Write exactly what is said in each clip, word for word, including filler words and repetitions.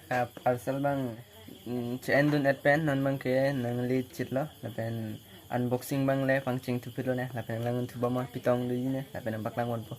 Ah, parcel abang, mm, che-endun-et pen non abangke nangle chitlo, lapen unboxing abang le pangcheng thuphit lonang, lapen lang thuba ma pitong do ne, lapen nangpaklang ponpo.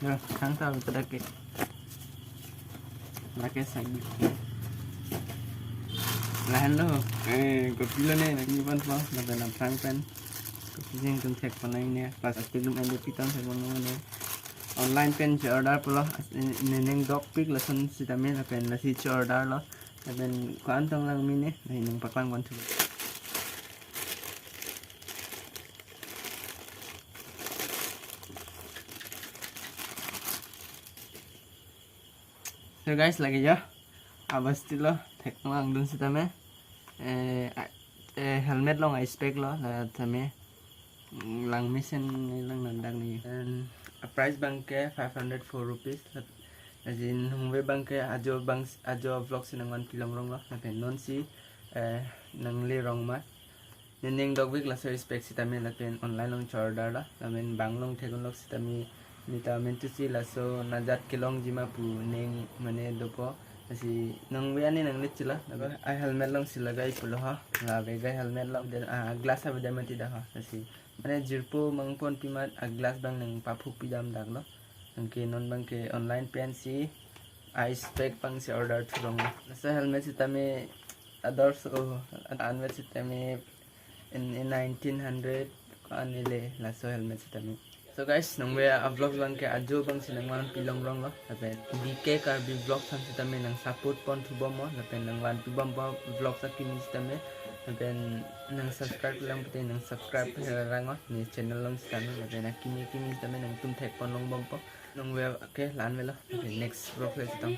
Ya, kang tahu kita ke. Lake sagi. Lahenlo, eh, kopilo ne, lagi pan po, lapen aphrang pen. Kopi jeng tum thek panai ne, plastic atum ende pitong thek panai ne. Online pen che-order pulo, as-, ne, ne ning dokpik lason sitame, lapen lasi che-order lo. Lapen ko-an tong lang mene, lahin nangpaklang pon thu. So guys, lake jo. Abastilo, thek langdun sitame. Eh, a-, eh, helmet along a-spec lo, la tame. Mm, lang mesen lang nandak ne. And a price abangke five hundred four rupees. Ajin hungve abangke ajo abang, ajo vlog si nangvanpi longrong lo. Lapen non si, eh, nangle rong ma. Ne ning dokpik laso a-spec sitame lapen online along che-order lo. Lapen bang along thek-un lok sitame neta mentu si laso najat kelongji ma pu ning mane dopo. Lasi nangve ani nangle chila. Lapen a-helmet along si lagai pulo ho. La vegai helmet along den, ah, glass avedet mati dak ho. Lasi mane jirpo mangponpi amat a-glass abang nangpaphukpi damdak lo. Anke non abangke online pen si a-spec abang si order thurong. Laso helmet sitame ador so, an-, anvet sitame in, in nineteen hundred ko-an le laso helmet sitame. So guys, nangve a-vlog abangke ajo abang si nangvanpi longrong lo. Lapen B K Karbi Vlogs aphan sitame nang support pon thubom mo. Lapen nangvanpi bompo vlog akimi sitame. Lapen nang subscribe lang pute nang subscribe herango ne channel along sitame. Lapen akimi akimi sitame nangtum thek pon longbompo. Nangve ke la-an avelo. Lapen next vlog le chetong.